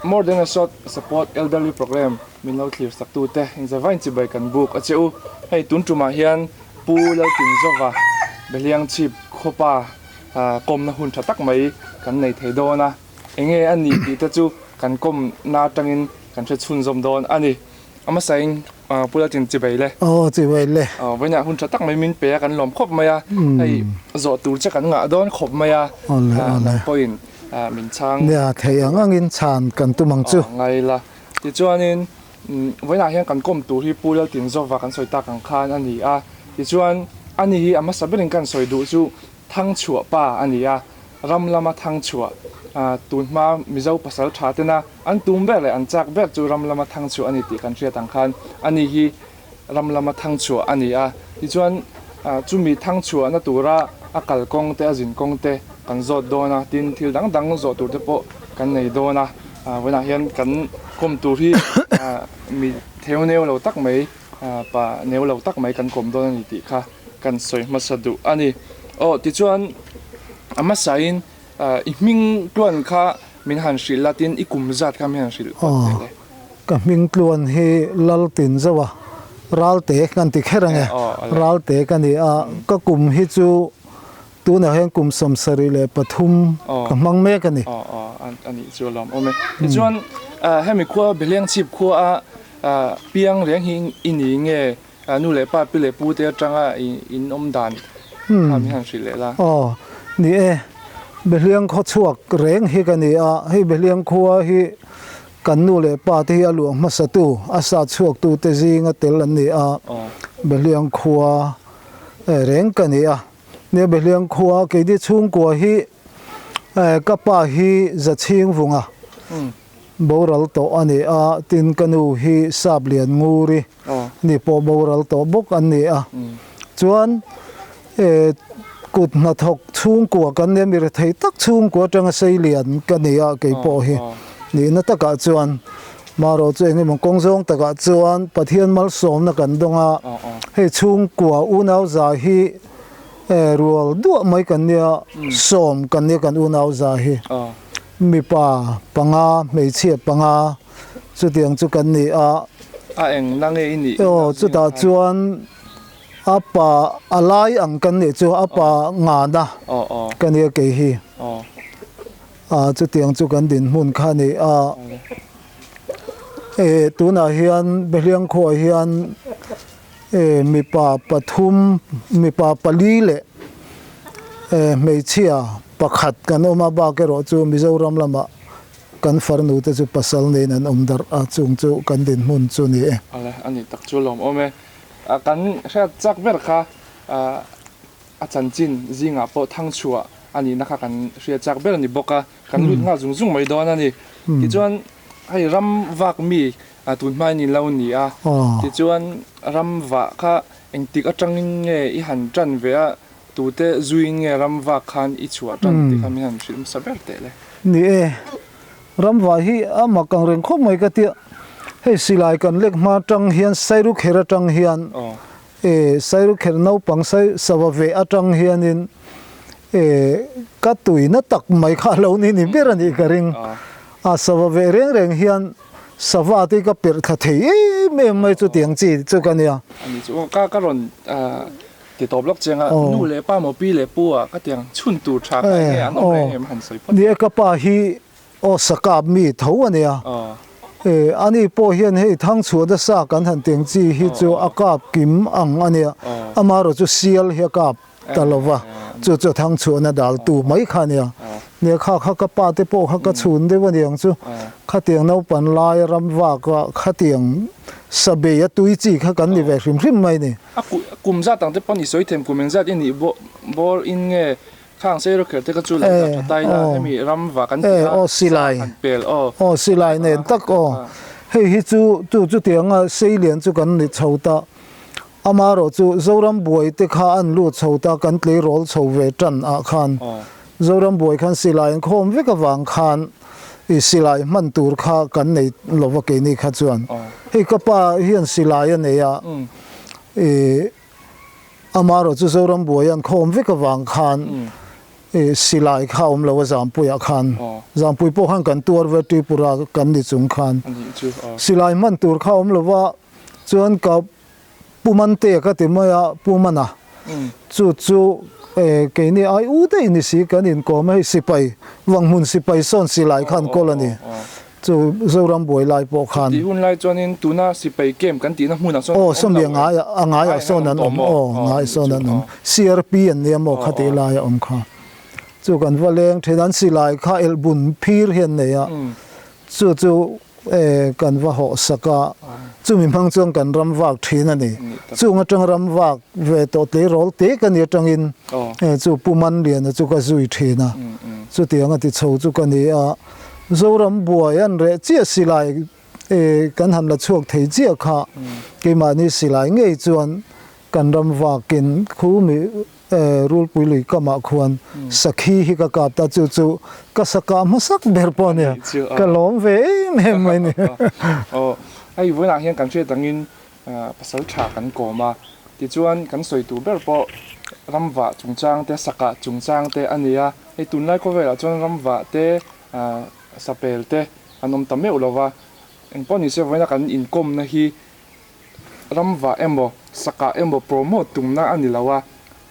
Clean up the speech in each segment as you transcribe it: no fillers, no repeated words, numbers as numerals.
More than a shot support elderly program min lo thlir sak tu te inzavain chibai kan buk a che u. Hei tun tumah hian Pu Laltinzova Behliang chhip khawpa kawmna hun tha tak mai kan nei thei dawn a, enge a nih tih te chu kan kawmna atangin kan hre chhunzawm dawn a ni. A hmasain Pu Laltin chibai le. Aw chibai le. Aw vawiinah hun tha tak mai min pe a kan lawm khawp mai a, hei zawh tur che kan ngah dawn khawp mai a, nang pawhin min chhang. Nia theih ang angin chhan kan tum ang chu. Aw ngai la. Tichuanin vawiinah hian kan kawm tur hi Pu Laltinzova kan sawi tak ang khan a ni a, tichuan ani hi a hmasa berin kan sawi duh chu Thangchhuah pa a ni a, ram lama thangchhuah, tunhma Mizo pasal tha tena an tum ber leh an chak ber chu ram lama thangchhuah a ni tih kan hriat ang khan ani hi ram lama thangchhuah a ni a. Tichuan chumi thangchhuahna tura a kalkawng te a zinkawng te kan zawt dawn a, tin thil dang dang zawh tur te pawh kan nei dawn a. Vawiinah hian kan kawm tur hi mi theu neu lo tak mai, pa neu lo tak mai kan kawm dawn a ni tih kha kan sawi hmasa duh a ni. Aw tichuan a hmasain i hming tluan kha min han hrilh la tin i kum zat kha min han hrilh phawt teh le. Ka hming tluan hi Laltin zauh a, Ralte kan ti kher ang e, Ralte ka ni a, ka kum hi chu tunah hian kum 73 ka hmang mek a ni. Aw aw a nih chu a lawm awm e. Tichuan hemi khua Belengchhip khua a piang reng hi i ni nge Nu leh pa, pi leh pu te atanga in awm dan kha min han hrilh leh la. Aw, ni e. Behliang khaw chhuak reng hi ka ni a, hei Behliang khua hi kan nu leh pa te hi a luah hmasatu, a sa chhuaktu te zinga tel an ni a, Behliang khua reng ka ni a. Nia Behliang khua keini chhungkua hi ka pa hi Zachhing vunga. Boral tawh a ni a, tin ka nu hi Sap Lian Nguri ni pawh boral tawh bawk an ni a. Chuan kut hnathawk chhungkua kan nia, mi rethei tak chhungkua atanga sei lian ka ni a kei pawh hi nihna takah chuan marawh chu engemaw kawng zawng takah chuan Pathian malsawmna kan dawng a, hei chhungkua unau za hi rual duah mai kan nia, sawm kan nia kan unau za hi. Mipa panga, hmeichhia panga chutiang chu kan ni a. A eng na nge i nih? Aw, chutah chuan a pa a lai ang kan nih chu, a pa ngana ka nia kei hi. A chutiang chu kan dinhmun kha a ni a. E tunah hian Behliang khuaah hian e mipa pathum, mipa pali leh e hmeichhia Pakhat kan awm a, bak erawh chu Mizoram lamah kan farnu te chu pasal neiin an awm darh a, chung chu kan dinhmun chu ni e. Ale, a ni tak chu lawm awm e. Kan hriat chak ber kha a chanchin zingah pawh thangchhuah a nihna kha kan hriat chak ber a ni bawk a, kan lut nghal zung zung mai dawn a ni. Tichuan hei ram vak mi tun hmain in lo ni a, tichuan ram vah kha engtik atangin nge i han tan ve a, Tute zuiin nge ram vak khan i chhuah tan tih kha min han hrilh hmasa ber teh le. Ni e, ram vah hi a mak ang reng khawp mai ka tia. Hei silai kan lek hma atang hian Sairukher atang hian e Sairukher naupang sai sava ve atang hianin e ka tuina tak mai kha a lo ni ni ber a nih ka ring. A sava ve reng reng hian sava te ka perh thla thei em em mai chutiang chi chu ka nia. A ni chu ka ka rawn Ti tawp lawk chiang a, nu leh pa maw pi leh pu ah ka tiang chhun tur tha ka enge an awm reng em han sawi phawt. Ni e ka pa hi aw sakap mi tho a nia, e ani pawh hian hei thangchhuah nasa kan han tiang chi hi chu a kap kim ang a nia, amaherawh chu sial hi a kap ta lo va, chu chu thangchhuahna dal tu mai kha a nia. Nia kha kha ka pa te pawh kha ka chhun deuh a niang chu, khatiang naupan lai ram vak a khatiang sabei a tui chi kha kan ni ve hrim hrim mai ni. A kum zat ang te pawh ni sawi them kum eng zat i nih bawr in nge khang sei rawk kher te kha chu lo dah tha tai la hemi ram va kan tih a sa han pel aw. Aw silai nen tak aw hei hi chu chu chutianga sei lian chu kan ni chho ta amaherawh chu Zoram buai te kha an lut chho ta kan tleirawl chho ve tan ah khan Zoram buai khan silai an khawm vek avang khan i silai hman tur kha kan nei lova keini kha chuan hei ka pa hian silai a nei a i amaherawh chu Zoram buai an khawm vek avang khan Silai kha awm lo a Zampuiah khan. Zampui pawh khan kan tuar ve Tripura kan ni chung khan. Silai hman tur kha awm lo va, chuan ka Pu Mantea ka ti mai a, Pu Mana chu chu keini ai u daih ni si kan inkawm a, hei sipai Vanghmun sipai sawn silai khan kawl a ni. Chu Zoram buai lai pawh khan. Tih hun lai chuanin tuna sipai camp kan tihna hmunah sawn an awm lo. Aw sawmi a ngai a ngaiah sawn an awm aw ngaiah sawn an awm. CRP an nia maw khatih laia awm kha. Chu kan va leng thin an silai kha elhbun phir hi an nei a. Chu chu kan va hawh sak a, chumi hmang chuan kan ram vak thin a ni. Chung atang ram vak ve tawh tleirawl te ka ni atangin chu Pu Manliana chu ka zui thin a. Chutiang a ti chho chu ka ni a. Zoram buai an reh chiah silai kan han la chhuak thei chiah kha keimahni silai ngei chuan kan ram vakin khu mi Rulpui lui kamah khuan sakhi hi ka kap ta chu chu ka sakah hmasak ber pawh a nia ka lawm ve em em mai ni. Aw hei vawiinah hian kan hriat angin pasal tha kan kawm a tichuan kan sawi tur ber pawh ramvah chungchang te sakah chungchang te a ni a. Hei tunlai khawvelah chuan ramvah te sapel te an awm ta meuh lo va, engpawh ni se vawiina kan inkawmna hi ramvah emaw sakah emaw promote tumna a ni lo a,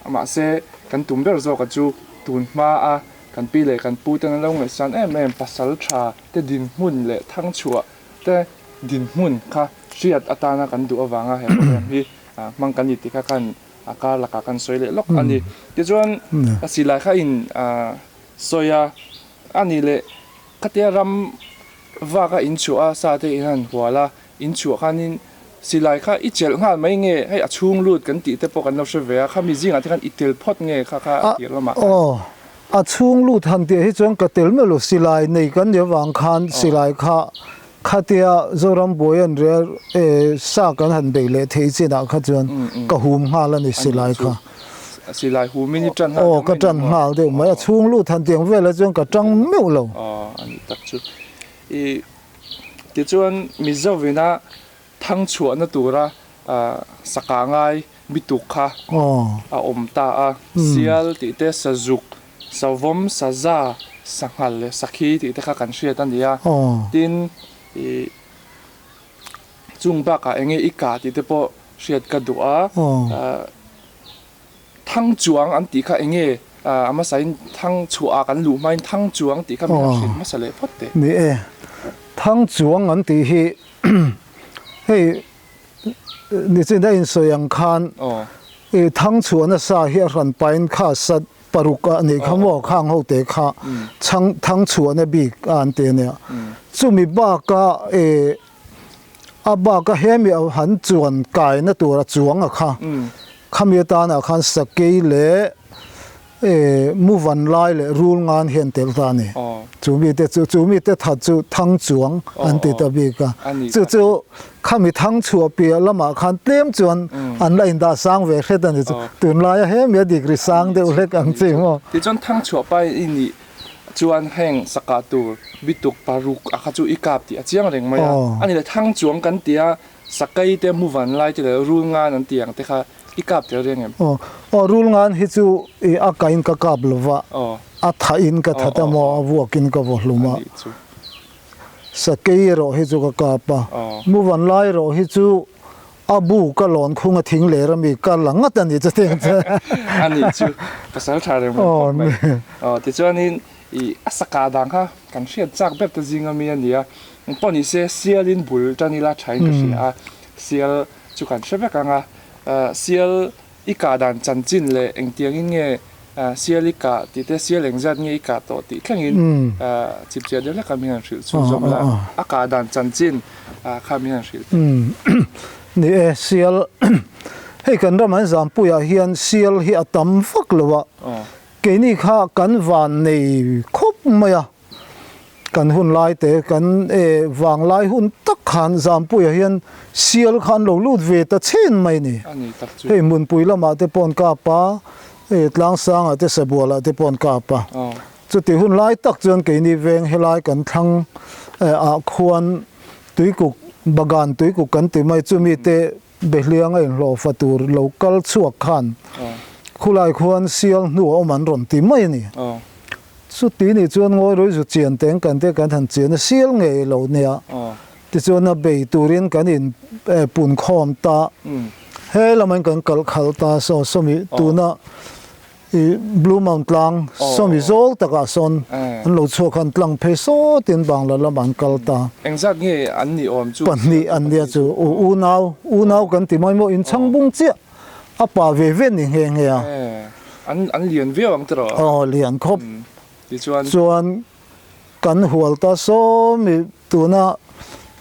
mahse kan tum ber zawka chu tun hma a kan pi leh kan pu ten an lo ngaihsan em em pasal tha te dinhmun leh thangchhuah te dinhmun kha hriat atana kan duh avanga he program hi hmang kan ni tih kha khan a kar lakah kan sawi leh lawk a ni. Tichuan a silai kha in sawi a, a nih leh khatia ram vak a in chhuah a, sa te in han hual a, in chhuah khanin silai kha i chelh nghal mai nge, hei a chhung lut kan tih te pawh kan lo hre ve a, khami zingah te khan i tel phawt nge kha kha a tir lamah khan. Aw, a chhung lut han tih hi chuan ka tel meuh lo, silai nei kan nih avang khan silai kha Khatia Zoram buai an rel e sa kan han bei leh thei chinah kha chuan ka hum nghal a ni silai kha. Silai humin i tan nghal deuh mai. Aw ka tan nghal deuh mai. A chhung lut han tiang velah chuan ka tang meuh lo. Aw a nih tak chu. I tichuan Mizovina thang chhuahna tura saka ngai bituk kha a awm ta a. Sial tih te sazuk Savawm, saza, sanghal leh sakhi tih te kha kan hriat a ni a. Tin, ih chung bakah eng nge i kah tih te pawh hriat ka duh a. Thang chuang an tih kha eng nge a hmasain thang chhuah ah kan luh hmain thang chuang tih kha min han hrilh hmasa leh phawt teh. Ni e, thang chuang an tih hi hei nichin a insawi ang khan ih thang chhuahna sa hi a hran pain kha sat Paruk a nih kha maw khang ho te kha chhang thang chhuahna bik a an ti a nia. Chumi baka e a baka hemi a han chuan kaina tur a chuang a kha khami atana khan sakei leh e muvan lai leh rul ngan hian telh ta a ni. Chumi te chu chumi te that chu thang chuang an ti ta bik a. Chu chu Khami thang chhuah piah lamah khan tlem chuan an la indah sang ve hret a ni chu. Tunlaia hemi a degree sang deuh hlek ang chi maw? Tichuan thang chhuah pai i nih chuan heng sakah tur bituk paruk a kha chu i kap tih a chiang reng mai a. A ni le thang chuang kan tia sakai te muvan lai te leh rul ngan an tih ang te kha i kap tel reng em? Aw, aw rul ngan hi chu i a kain ka kap lo va, a thahin ka that a maw, a vuakin ka vaw hlum a. Sakei erawh hi chu ka kap a, Muvan lai erawh hi chu a bu ka lawn khung a thing ler ami ka la ngat a ni chu tiang chu. A nih chu pasal tha reng mai khawp mai. Aw tichuanin i a saka dang kha kan hriat chak ber te zing ami a ni a, pawh ni se sialin bul tan ila thain ka hria a, sial chu kan hre vek ang a, sial I kah dan chanchin leh engtiangin nge sial i kah tih te, sial engzat nge i kah tawh tih thlengin chipchiah deuh hlek a min han hrilh chhun zawm la, a kah dan chanchin kha min han hrilh teh. Ni e, sial hei kan ram an Zampuiah hian sial hi a tam vak lo a, keini kha kan van nei khawp mai a. Kan hun lai te kan e vanglai hun tak khan Zampuia hian sial kha an lo lut ve ta chhen mai ni. Hei hmunpui lamah te pawh an kap a, e Tlangsangah te Sabualah te pawh an kap a. Chuti hun lai tak chuan keini veng helai kan thlang ah khuan tuikuk bagan tuikuk kan ti mai chumi te Behlianga inhlawhfa tur lo kal chhuak khan. Khulai khuan sial hnu a awm an rawn ti mai a ni. Chuti nih chuan ngawi rui zu chian teng kan te kan han chian a sial ngei lo nia. Tichuan a bei turin kan in pun khawm ta. He lamain kan kalh khalh ta saw sawmi tuna i Blue Mount tlang sawmi zawl takah sawn an lo chhuak khan tlang phei sawtin Bangla lamah an kal ta. Engzat nge an nih awm chu? Pahnih an nia chu unau unau kan ti mai maw inchhang bung chiah. A pa ve ve ni nghe nghe a. An an lian viau ang tiraw? Aw lian khawp. Tichuan? Chuan kan hual ta sawm i tuna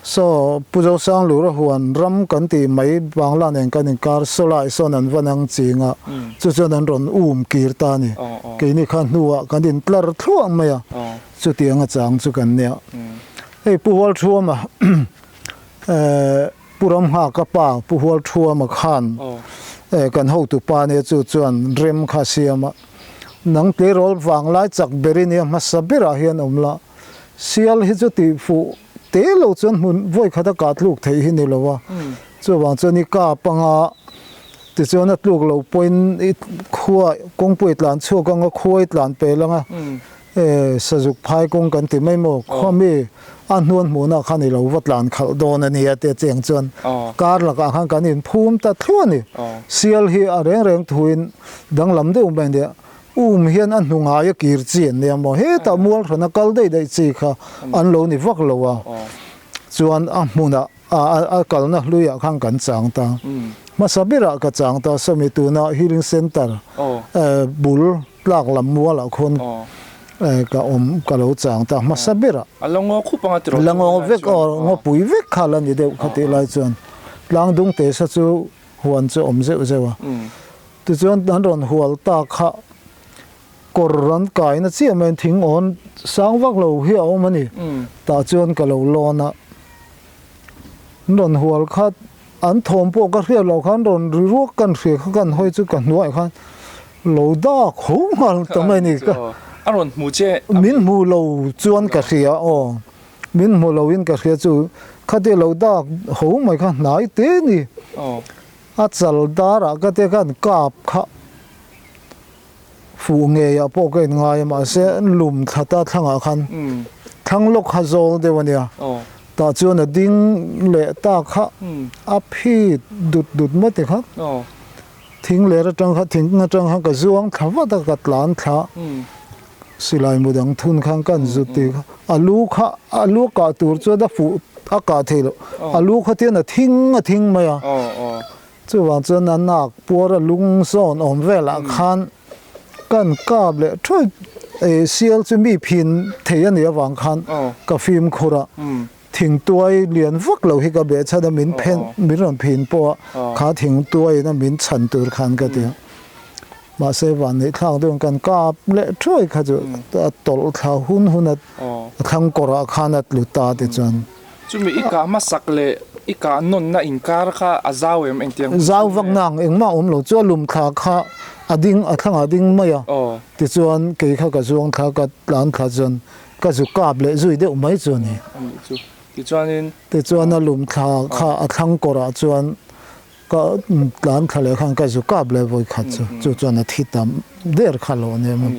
saw Pu Zosanglura huan ram kan tih mai Bangla nen kan inkar sawlai sawn an va nang ching a, chu chuan an rawn um kir ta a ni. Keini kha hnuah kan intlar thluah mai a, chutiang a chang chu kan nia. Hei Pu Hualthuama Pu Ramnghaka pa Pu Hualthuama khan kan hotu pa nia chu chuan rem kha a siam a, nang tleirawl vanglai chak ber i nia hmasa berah hian awm la, sial hi chu tih fuh te lo chuan hmun vawi khat a kah tluk theih hi ni lo a, chuvang chuan i kap anga tichuan a tluk lo pawhin i khua kawngpui tlan chhuak anga khuai tlan pel anga Sazuk phai kawng kan ti mai maw? Khawmi a hnuan hmuhna khan i lo va tlan khalh dawn a nia tia cheng chuan kar lakah khan kan inphum ta thluah a ni. Sial hi a reng reng thuin danglam deuh mai a nia. Um hian a hnu ngai a kir chi an nia maw? Hetah mual hran a kal daih daih chi kha an lo ni vak lo a. Chuan a hmunah a kalna hluiah khan kan chang ta. Hmasa berah ka chang ta sawmi tuna Healing Centre bul tlak lam mualah khawn ka awm ka lo chang ta hmasa berah. A la ngaw khup anga tiraw? La ngaw vek aw, ngawpui vek kha la ni deuh kha tih lai chuan tlang dung te sa chu huan chu a awm zeuh zeuh a. Tichuan an rawn hual ta kha Kawr an kaina chiah mai thing awn sang vak lo hi a awm a ni. Tah chuan ka lo lawn a, an rawn hual kha an thawm pawh ka hriat loh khan rawn ri ruak kan hria kha kan hawi chu ka hnuaiah khan lo dak ho nghal ta mai a ni. A rawn hmu che? Min hmu lo chuan ka hria aw, min hmu lo in ka hria chu khatia lo dak ho mai kha hnai te ni. A chal darah ka te khan kap kha. Fuh ngeiah pawh ka inngai a mahse lum thlata thlangah khan thlang lawk kha zawl deuh a nia. Tah chuan a ding leh ta kha a phit dut dut mai te kha thing ler atang kha thing atang khan ka zuang thla vat a ka tlan thla silai mu dang thun khan ka an zut tih kha a lu kha a lu a kah tur chuan a fuh a kah theih loh a lu kha tian a thing a thing mai a. Chuvang chuan a nak puar a lung zawn awm velah khan kan kap leh thuai eh sial chu mi phin thei a nih avang khan ka fimkhur a, thingtuai lian vak lo hi ka beh chhan a min phen min rawn phin pawh a kha thingtuai in a min chhan tur khan ka ti a. Mahse vanneih thlak deuhin kan kap leh thuai kha chu a tawlh thla hun hun a thlang kawrah khan a tlu ta tichuan. Chumi i kah hmasak leh i kah nawnna inkar kha a zau em engtiang hun Zau vak nang engmah awm lo chu a lum thla kha a ding a thlangah a ding mai a tichuan kei kha ka zuang thla ka tlan thla chuan ka zu kap leh zui deuh mai chu a ni. A nih chu tichuanin. Tichuan a lum thla kha a thlang kawrah chuan ka tlan thla leh khan ka zu kap leh vawi khat chu chu chuan a thi tam der kha lo a nia maw.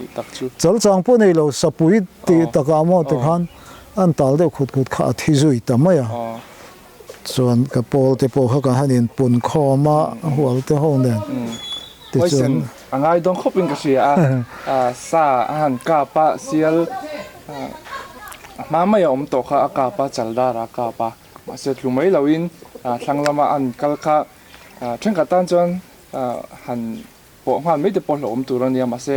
Chalchang pawh nei lo sapui tih takah maw tikhan an tal deuh khut khut kha a thi zui ta mai a. Chuan ka pawl te pawh kha ka han in pun khawm a hual te ho nen tichuan. A ngai dawn khawp in ka hria a, sa a han kap a sial a hma mai a awm tawh kha a kap a chaldar a kap a. Mahse tlu mai loin thlang lama an kal kha thenkhat tan chuan han pawh nghal mai te pawh hlauhawm tur a nia mahse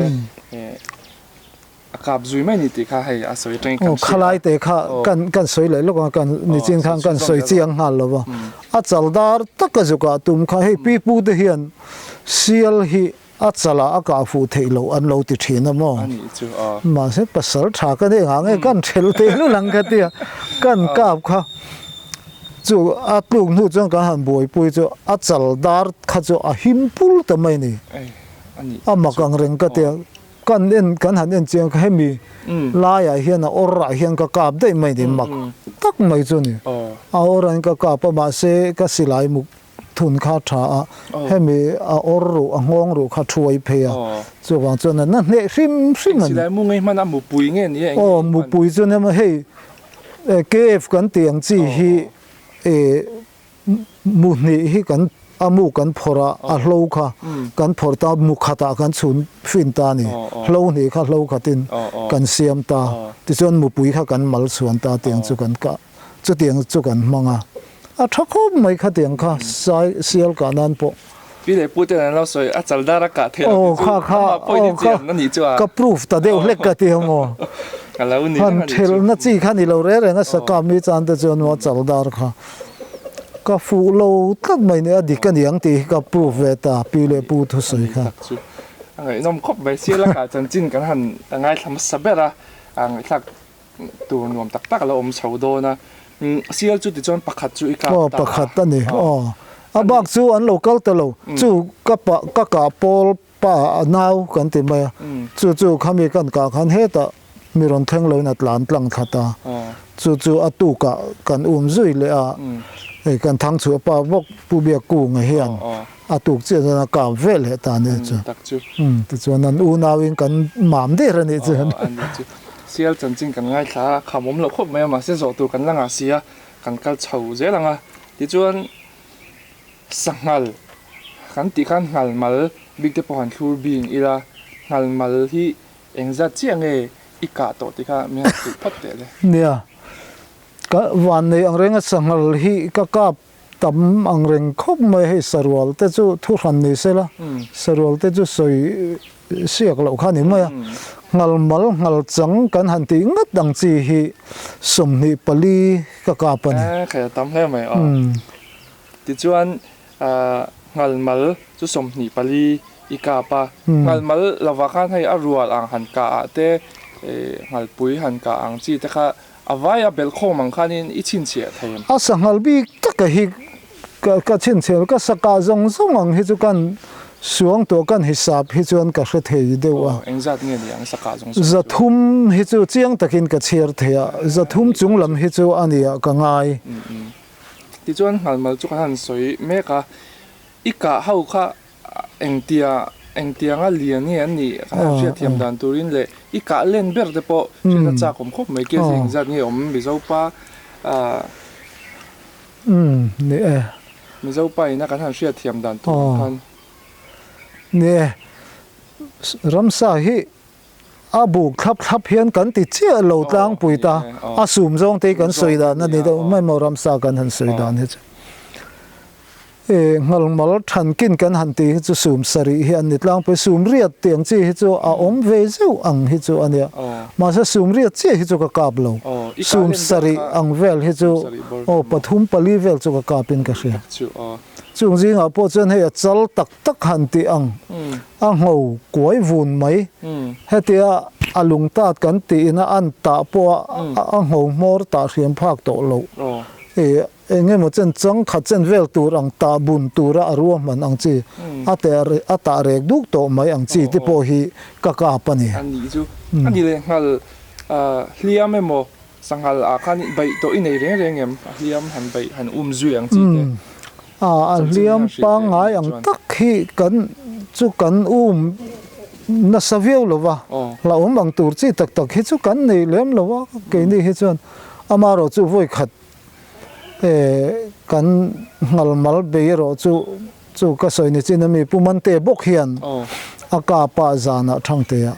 a kap zui mai a ni tih kha hei a sawi atangin kan hria. Khalai te kha kan kan sawi leh lawk a kan nichin khan kan sawi chiang nghal lo va a chal dar taka zukah tum kha hei pipu te hian sial hi A chalah a kah fuh theih loh an lo ti thin a maw? Mahse pasal tha ka nei ngah nge kan hrel teh lul ang ka tia kan kap kha chu a tluk hnu chuan kan han buaipui chu a chal dar kha chu a him pul ta mai a ni. A mak ang reng ka tia kan en kan han en chiang kha hemi laiah hian a awrah hian ka kap daih mai a ni mak tak mai chu a ni. A awrah hian ka kap a mahse ka silai muk. thun kha tha a, hemi a awr ruh a nghawng ruh kha thuai phei a, chuvang chuan a na hneh hrim hrim a ni. Silai mu ngei hman a mupui nge ni a? Aw mupui chu nia maw hei KF kan tih ang chi hi mu hnih hi kan a mu kan phawrh a, a hlo kha kan phawrh ta mu khatah kan chhun fin ta a ni, hlo hnih kha hlo khatin kan siam ta, tichuan mupui kha kan mal chhuan ta tiang chu kan kah. Chutiang chu kan hmang a, a tha khawp mai khatiang kha sai sial kah nan pawh. Pi leh pu ten an lo sawi, a chal dar a kah theih lo tih chu amah pawhin i chian a nih chu a. Ka proof ta deuh hlek ka ti ang aw. A lo ni reng a nih chu. Han thelna chi kha ni lo reng reng a, sakap mi chan te chuan a chal dar kha ka fuh lo tlat mai ni, a dik a ni ang tih hi ka proof ve ta pi leh pu thusawi kha. Tak chu a ngaihnawm khawp mai, sial a kah chanchin kan han ngaithla hmasa ber a, a ngaihthlak Tur nuam tak tak a lo awm chho dawn a, sial chu tichuan pakhat chu i kap ta a. Aw pakhat a ni, aw. A bak chu an lo kal ta lo, chu ka pa ka kah pawl pa a nau kan ti mai a, chu chu khami kan kah khan hetah mi rawn thleng loin a tlan tlang thla ta, chu chu a tukah kan um zui leh a, hei kan thang chhuah pa bawk Pu Biakkunga hian a tuk chiah chuan a kap ve leh ta a nih chu. Tichuan an unauin kan mam der a nih chu. Sial chanchin kan ngaithla a, kham awm loh khawp mai a, mahse zawh tur kan la ngah si a, kan kal chho zel ang a. Tichuan sanghal kan tih khan nghal mal bik te pawh han thlur bing ila, nghal mal hi engzat chiah nge i kah tawh tih kha min han hrilh phawt teh le. Nia, ka vannei ang renga sanghal hi ka kap tam ang reng khawp mai hei sarual te chu thu hran ni sela sarual te chu sawi siak loh kha ni mai a nghal mal nghal chang kan han tih ngat ang chi hi 24 ka kap a ni. Khaih a tam hle mai aw. Tichuan nghal mal chu 24 i kap a, nghal mal lovah khan hei a rual ang han kah ah te nghalpui han kah ang chi te kha A vai a belh khawm ang khanin i chhinchhiah thei em? A sanghal bik taka hi ka chhinchhiah ka sakah zawng zawng ang hi chu kan suang tawh kan hisap hi chuan ka hre thei deuh a. Aw, engzat nge ni ang sakah zawng zawng chu? 300 hi chu chiang takin ka chhiar thei a, 300 chung lam hi chu a nia ka ngai. Tichuan nghalmal chu kan han sawi mek a, i kah ho kha Engtia engtianga lian nge an nih ka han hriat thiam dan turin leh i kah len ber te pawh hriat a chak awm khawp mai kezi engzat nge awm Mizopa ah Ni e. Mizopa ina kan han hriat thiam dan tur ang khan. Ni e. Ramsa hi a buk thlap thlap hian kan ti chiah lo tlangpui ta a sum zawng te hi kan sawi dan a ni deuh mai maw ramsa kan han sawi dan hi chu. Nghalmal thankin kan han tih hi chu sum sarih hi an ni tlangpui, sum riat tih ang chi hi chu a awm ve zeuh ang hi chu a nia. Mahse sum riat chiah hi chu ka kap lo, sum sarih ang vel hi chu aw pathum pali vel chu ka kap in ka hria. Chung zingah pawh chuan hei a chal tak tak han tih ang, a ngho kuai vun mai, hetia a lungtat kan tih ina an tah pawh a a ngho hmawr tah hriam phak tawh loh. Eng emaw chen chang khat chen vel tur ang tah bun tura a ruahman ang chi, a teh a tah rek duk tawh mai ang chi te pawh hi ka kap a ni. A nih chu a ni leh nghal hliam emaw sanghal ah khan baih tawh i nei reng reng em? A hliam han baih han um zui ang chi te. A hliam pangngai ang tak hi kan chu kan um nasa viau lo va, hlauhawm ang tur chi tak tak hi chu kan nei lem lo a, keini hi chuan amaherawhchu vawi khat Kan nghalmal bei erawh chu chu ka sawi ni chin ami Pu Mante bawk hian a kap a zanah Thangte a.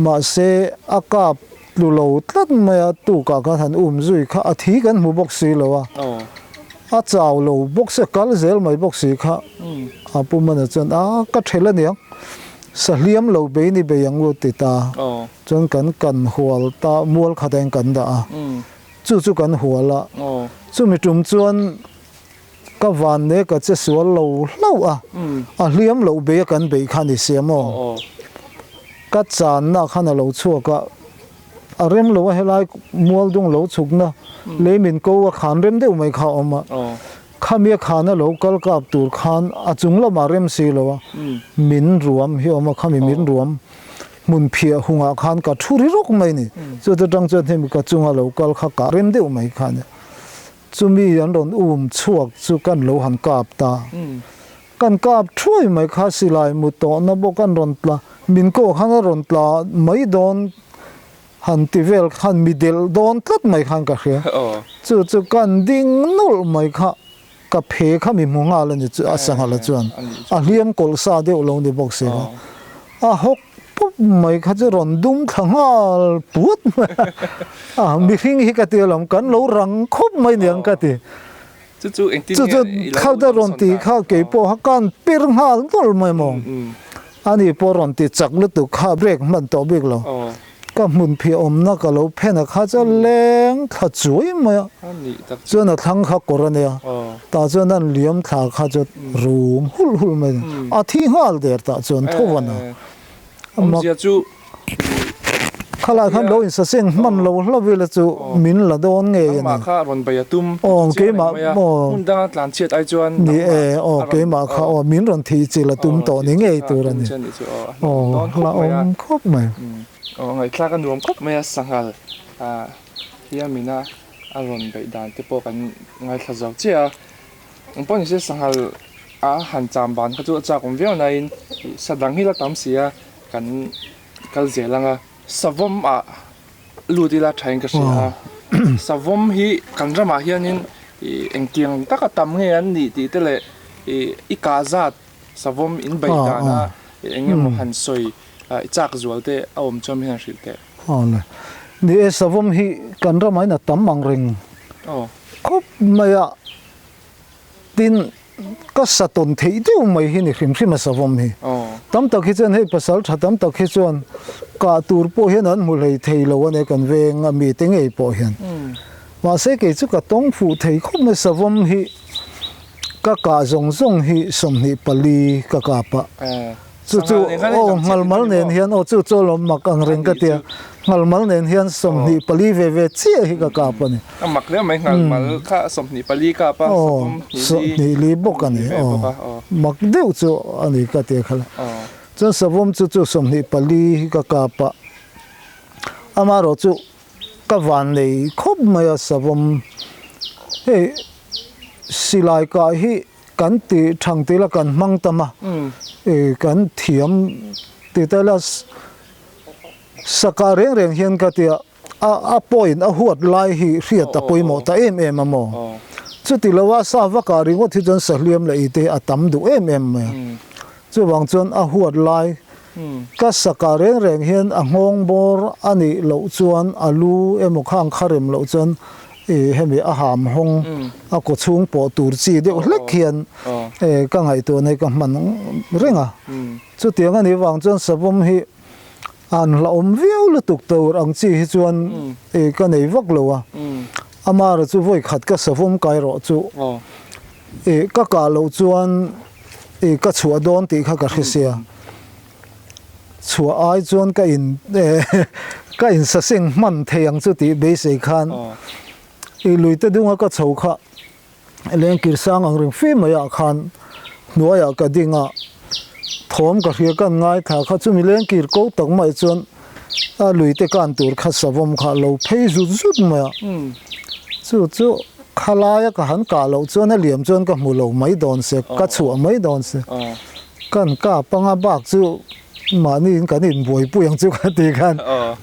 Mahse a kap tlu lo tlat mai a tukah khan han um zui kha a thi kan hmu bawk si lo a. A chau lo bawk si a kal zel mai bawk si kha a Pu Mana chuan a ka ṭhel aniang sahliam lo bei ni bei ang u ti ta. Chuan kan kan hual ta mual khat ah hian kan dah a. Chu chu kan hual a, chumi tum chuan ka van ne ka che sual lo hlauh a, a hliam loh bei a kan beih kha ni sia maw? Ka channa khan a lo chhuak a, a rem lo a helai mual dung lo chhukna lei min ko a khan rem deuh mai kha a awm a, khami a khan a lo kal kap tur khan a chung lamah rem si lo a, min ruam hi a awm a, khami min ruam Hmun phiah hungah khan ka thu ri rawk mai ni. Chu te tang chuan hemi ka chunga lo kal kha ka rem deuh mai kha nia. Chumi an rawn um chhuak chu kan lo han kap ta. Kan kap thuai mai kha silai mu tawhna bawk an rawn tla, min kawh khan a rawn tla mai dawn han ti vel khan mi delh dawn tlat mai khan ka hria. Chu chu kan ding nawlh mai kha ka phe kha mi hmu nghal a ni chu a sanghala chuan a hliam kawlh sa deuh lo ni bawk si kha a hawk pup mai kha chu rawn dum thla nghal puat mai a, mihring hi ka ti alawm kan lo rang khawp mai niang ka ti. Chu chu engtin Chu nge chu i lo kha ta rawn ti dawn kha kei pawh kha kan pir nghal nawlh mai maw. Ani pawh rawn ti chak lutuk kha break hman tawh bik lo. Ka hmun phiah awmna ka lo phen a kha chuan leng thla chuai mai a. Chuan a thlang kha kawr a nia. Tah chuan an liam thla kha chu rum hulh hulh mai a ni. A thi nghal der tah chuan tho van a. Awmzia chu Khalai khan lo insaseng hman lo hlauh ila chu min la dawn ngei a ni. Nangmah kha rawn bei a tum chiang reng mai a, hmun danga tlan chhiat ai chuan Ni e, aw keimah kha aw min rawn thih chilh a tum tawh ni ngei tur a ni. Aw la awm khawp mai. Aw ngaihthlak a nuam khawp mai a, sanghal hiamina a rawn beih dan te pawh kan ngaithla zo chiah a. Eng pawh nise sanghal a han cham ban kha chu a chak awm viau nain sa dang hi la tam si a kan kal zel ang a. Savawm ah lut ila tha in ka hria a, savawm hi kan ramah hianin ih engtiang taka tam nge an nih tih te leh ih i kah zat savawm in beih dana eng emaw han sawi i chak zual te a awm chuan min han hrilh teh. Aw le. Ni e savawm hi kan ramah hian a tam ang reng khawp mai a, tin ka sa tawn theih deuh mai hi ni hrim hrim a savawm hi. Tam tak hi chuan hei pasal tha tam tak hi chuan kah tur pawh hian an hmu hlei thei lo a nia kan veng a mite ngei pawh hian. Mahse kei chu ka tawng fuh thei khawp mai savawm hi ka kah zawng zawng hi 24 ka kap a. Chu chu aw nghalmal nen hian aw chu chu lawm mak ang reng ka tia nghalmal nen hian 24 ve ve chiah hi ka kap a ni. A mak hle mai nghalmal kha 24 kap a 24 li bawk a ni aw mak deuh chu a ni ka tia kha chuan savawm chu chu 24 hi ka kap a amaherawh chu ka van nei khawp mai a savawm hei silai kah hi Kan tih thang tih la kan hmang tam a, i kan thiam tih te la saka reng reng hian ka tia a a point a huat lai hi hriat a pawimawh ta em em a maw. Chuti lo a sa vak ah ringawt hi chuan sahliam leh i te a tam duh em em mai a. Chuvang chuan a huat lai ka saka reng reng hian a nghawng bawr a nih loh chuan a lu emaw khang kha rem loh chuan i hemi a ham hawng a kaw chhung pawh tur chi deuh hlek hian ka ngaihtuah nei ka hman reng a. Chutiang a nih vang chuan savawm hi an hlauhawm viau lutuk tur ang chi hi chuan i ka nei vak lo a. Amara chu vawi khat ka savawm kai rawh chu i ka kah loh chuan i ka chhuah dawn tih kha ka hre sia. Chhuah ai chuan ka in ka insaseng hman thei ang chu tih beisei khan i luite dunga ka chho kha lengkir sang ang reng fim mai ah khan hnuaiah ka ding a, thawm ka hria kan ngaithla kha chumi lengkir ko tak mai chuan a luite kan tur kha savawm kha lo phei zut zut mai a, chu chu khalaia ka han kah loh chuan a liam chuan ka hmu lo mai dawn se ka chhuah mai dawn se. Kan kap anga bak chu mahni in kan inbuaipui ang chu ka ti khan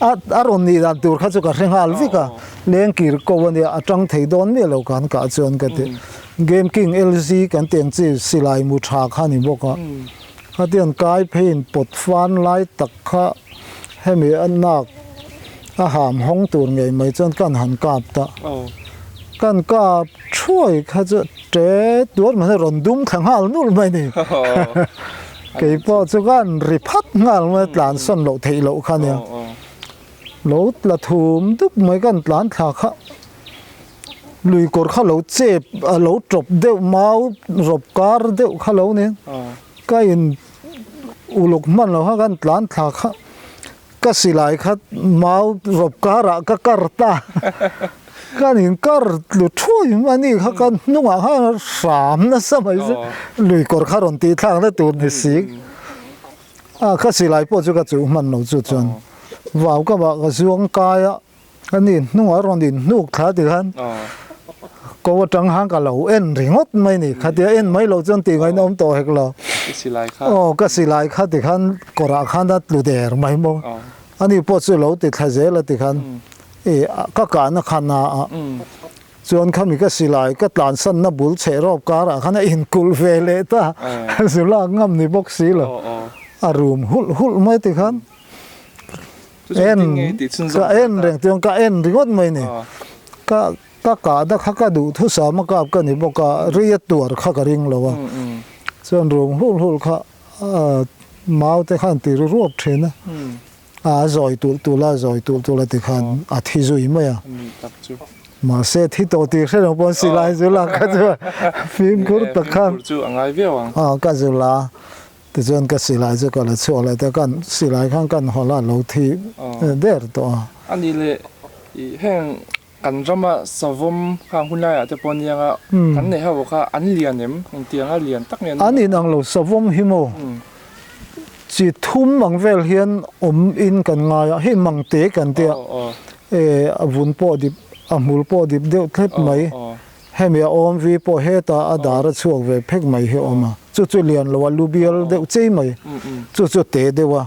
a a rawn nih dan tur kha chu ka hre nghal vek a, lengkir ko a nia a tang thei dawn miah lo kan kah chuan ka ti. Game King LZ kan tih ang chi silai mu tha kha a ni bawk a, khatiang kai phei in pawt fan lai tak kha hemi a nak a ham hawng tur ngei mai chuan kan han kap ta. Kan kap thuai kha chu ṭe tuar mai hian rawn dum thla nghal nulh mai ni. Kei pawh chu khan ri phat nghal mai tlan sawn loh theih loh kha nia. Lo tla thum dup mai kan tlan thla kha lui kawr kha lo chep a lo tawp deuh mau rawp kar deuh kha lo ni. Ka in uluk hman lo kha kan tlan thla kha. Ka silai kha mau rawp karah ka kar ta, kan in kar tlu thuai a ni kha ka hnungah khan hram nasa mai chu lui kawr kha rawn tih thlak na tur ni si a ka silai pawh chu ka chuh hman lo chu chuan vau ka mah ka zuang kai a. A ni hnungah rawn in hnuk thla ti khan Ko atang khan ka lo en ringawt mai ni, khatia en mai loh chuan tih ngaihna awm tawh hek lo. I silai kha. Aw ka silai kha tikhan kawrah khan a tlu der mai maw. Ani pawh chu lo ti thla zel a tikhan i ka kahna kha na a chuan khami ka silai ka tlansanna bul chheh rawp karah khan a inkulh ve leh ta zu lak ngam ni bawk si lo a rum hulh hulh mai tikhan en ka en reng chuan ka en ringawt mai ni ka Ka kahna kha ka duh thusam a kap ka ni bawk a, rei a tuar kha ka ring lo a, chuan rum hulh hulh kha mau te khan ti ru ruap thin a, a zawi tulh tulh a, zawi tulh tulh a tikhan a thi zui mai a, mahse thi tawh tih hre lo pawn silai zu lak kha chu fimkhur tak khan ka zu la a, tichuan ka silai chu ka la chhuak leh ta, kan silai khan kan haw la lo thi der tawh a. A nih leh heng Kan rama savawm khang hun laiah te pawh anianga kan nei ho kha an lian em? Engtiang a lian tak nge an An inang lo savawm hi maw? Chi thum ang vel hian awm in kan ngai a, hei mang te kan tia e a vun pawh dip a hmul pawh dip deuh thlep mai, hemi a awm vi pawh hetah a dar a chhuak ve phek mai hi a awm a, chu chu lian lo a lu bial deuh chei mai, chu chu te deuh a,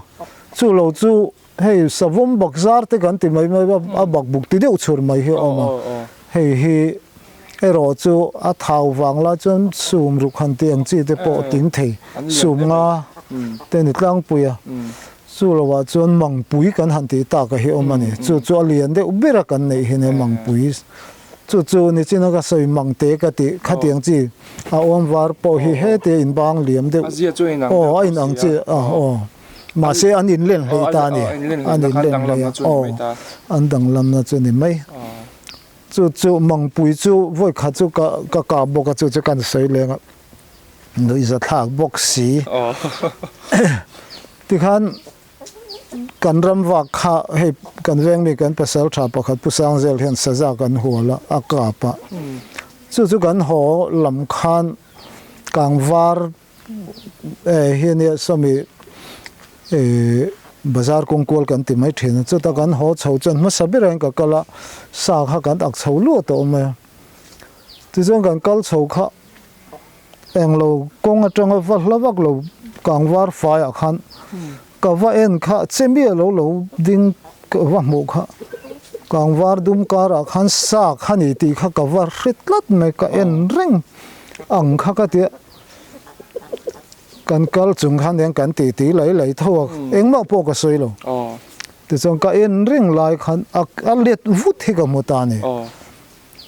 chu lo chu Hei savawm bak zar te kan ti mai mai a, a bak buk ti deuh chhur mai hi a awm a. Hei hi erawh chu a thau vang lai chuan sum ruk han tih ang chi te pawh ting thei, sum nga te ni tlangpui a. Chu lovah chuan mangpui kan han tih tak a hi awm a ni. Chu chu a lian deuh ber a kan neih hi nia mangpui. Chu chu nichina ka sawi mang te ka tih khatiang chi a awm var pawh hi hetia inbang liam deuh aw a inang chi a aw. Mahse an inlen hlei ta a ni, an inlen hlei a, aw, an danglamna chu ni mai. Chu chu Mangpui chu vawi khat chu ka ka kap bawk a, chu chu kan sawi leng a, nuihza thlak bawk si. Tikhan kan ram vak kha hei kan veng mi kan pasal tha pakhat Pu Sangzel hian saza kan hual a, a kap a. Chu chu kan haw lam khan kangvar Hei nia sawmi bazar kawng kual kan ti mai thin a, chuta kan haw chho chuan hmasa berah hian ka kal a, sa kha kan ak chho luah tawh mai a, tichuan kan kal chho kha englo kawng atanga va hla vak lo kangvar faiah khan ka va en kha che miah lo lo ding ka va hmuh kha kangvar dum karah khan sa kha ni tih kha ka va hre tlat mai ka en reng ang kha ka tia. Kan kal chung khan hian kan titi lai lai tho a, engmah pawh ka sawi lo. Tichuan ka en reng lai khan a a let vut hi ka hmu ta a ni.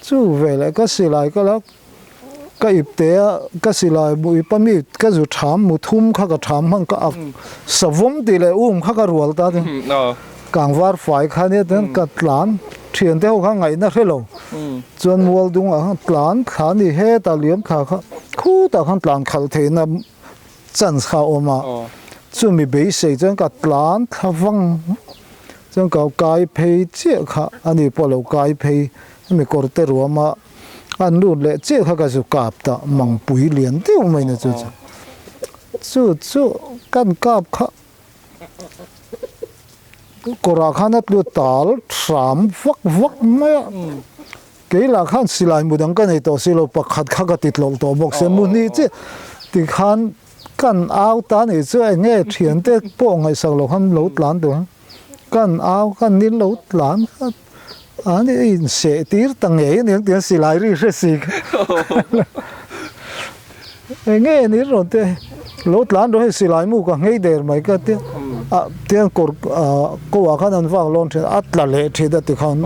Chu veleh ka silai kal a, ka ip te a, ka silai mu ip a mi ka zu tham mu thum kha ka tham hman ka ak savawm tih leh um kha ka rual ta a ni. Kangvar fai kha nia chuan ka tlan thiante ho kha ngaihna hre lo. Chuan mual dungah khan tlan thla a ni hetah liam thla kha khutah khan tlan khalh theihna chance kha a awm a, chumi beisei chuan ka tlan thla vang chuan ka kai phei chiah kha a ni pawh a lo kai phei hemi kawr te ruama an lut leh chiah kha ka zu kap ta mangpui lian deuh mai na chu chu chu chu kan kap kha. Kawrah khan a tlu tal hram vak vak mai a, kei lah khan silai mu dang ka nei tawh si lo, pakhat kha ka ti tlawlh tawh bawk sia, mu hnih chiah tikhan kan au ta nih chu eng nge thiante pawh ngaihsak loh khan lo tlan tur a, kan au khan ni lo tlan kha an inseh tir ta ngei a niang tiang silai ri hre si kha. Eng nge ni rawn te lo tlan rawh hei silai mu ka nghei der mai ka tia ah tiang kawr ah ko ah khan an vak lawn thin a tla leh thin a tikhan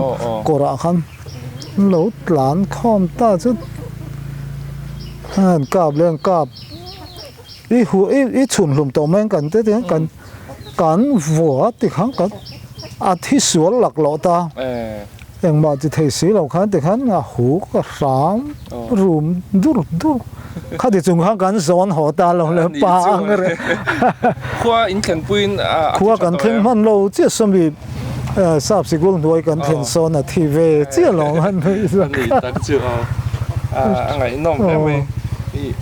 kawr ah khan lo tlan khawm ta chu an kap leh an kap i hu i i chhun hlum tawh mai ang kan te tiang kan kan vua tikhan kan a thi sual laklawh ta. Engmah ti thei si lo khan tikhan a hu ka hram rum dur dur khati chung khan kan zawn haw ta lo le pa ang reng. Khua in thlen puiin a thi tha tawh em? Khua kan thleng hman lo chiah sawmi sap sikul hnuai kan thlen sawn a thi ve chiah lo ang han nuih zawk. A ni tak chu aw a ngaihnawm hle mai.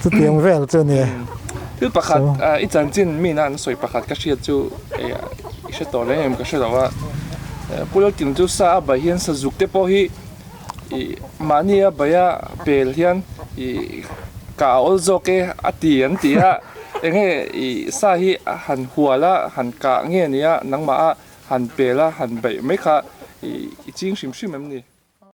Chutiang vel chu a ni e. Thil pakhat i chanchin mi na an sawi pakhat ka hriat chu i hre tawh reng em ka hre lo a. Pu Lalkim chu sa a bai hian sazuk te pawh hi I mahnia baia pel hian i kah a awl zawk e a ti an ti a, enge i sa hi a han hual a, han kah nge nia nangmah a han pel a, han beih mai kha i ching hrim hrim em ni?